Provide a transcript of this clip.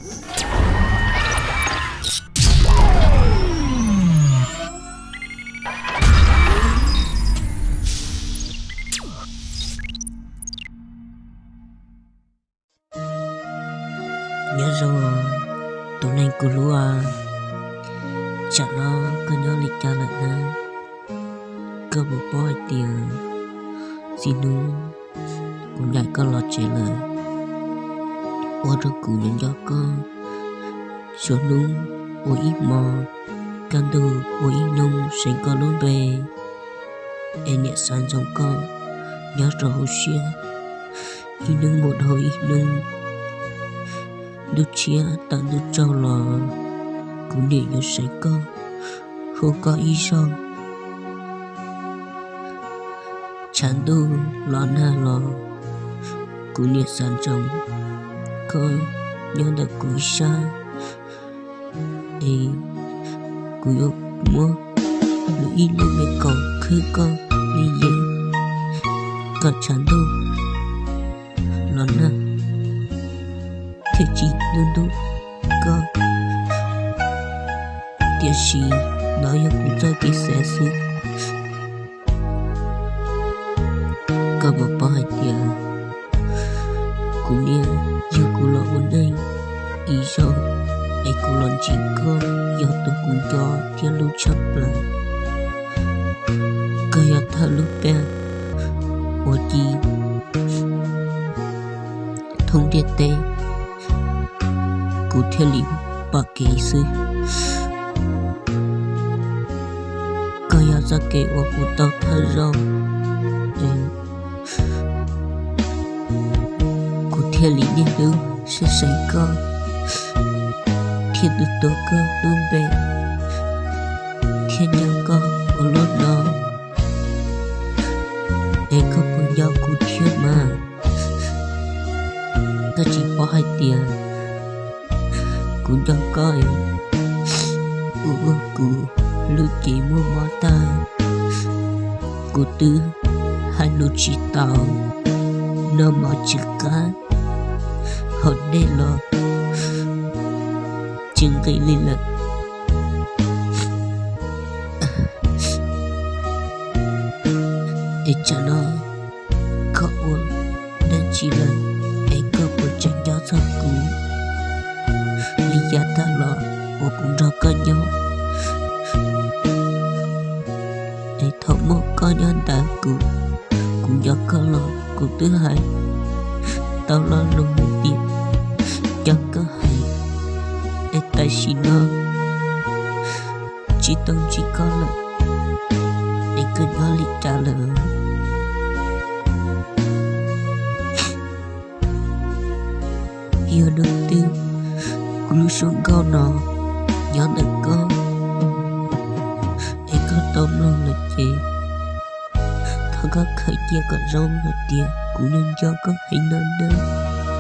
Nyob zoo, tus neeg kuv hlub, tsam no koj nyob li cas lawm na? Koj puas paub hais tias txij hnub kuv ncaim koj los tsev lawm, ua rau kuv nyob nco koj, suav hnub ua ib hmo, kaj ntug ua ib hnub seev koj lub npe, es niam xav ntsoov koj nyob rau hauv siab, ib hnub mus dhau ib hnub. Ntuj tshiab tawm ntuj tsaug los kuv niam yuav seev koj, hu koj ib zaug. Tshav ntuj los nag los kuv niam xav ntsoov koj nyob ntawm kuv ib sab, es kuv yuav muab lub ib lub me kaus khwb koj li yeeb, kom tshav ntuj los nag thiaj tsis ntub ntub koj. Tiam sis no yog kuv txoj kev xav xwb. Koj puas paub hais tias kuv niam yug kuv los ua neej ib zaug, es kuv los ntseeg koj yog tus kuv nco thiab hlub tshaj plaws. Koj yog thawj lub paj uas ci thoob ntiaj teb, kuv thiaj li pom kev xwb. Koj yog txoj kev uas kuv tau thawj zaug, kuv thiaj li niaj hnub seev seev koj, thiaj tu tuav koj lub npe, thiaj nco koj ua luaj no. Es koj puas nco kuv thiab mas? Koj tsis paub hais tias kuv nco koj, ua kuv lub cev muaj mob tag. Kuv twb hais lus tsis tau, noj mov tsis qab, haus dej los tsis nqis li lawm. Es tsam no koj ua dab tsi lawm, es koj puas tseem nco txog kuv li yav tag los uas kuv nrog koj nyob? Es thaum muaj koj nyob ntawd kuv, kuv nco koj los kuv twb hais tau lo lus hais tias nco koj heev. Es tam sim no tsis tau ntsib koj lawm, es koj nyob li cas lawm? Yog hnub twg kuv lub suab nkauj no nyob ntawm koj, es koj tau mloog lawm ces thov koj khaws cia kom zoo hais tias kuv nco nco koj heev no nawb.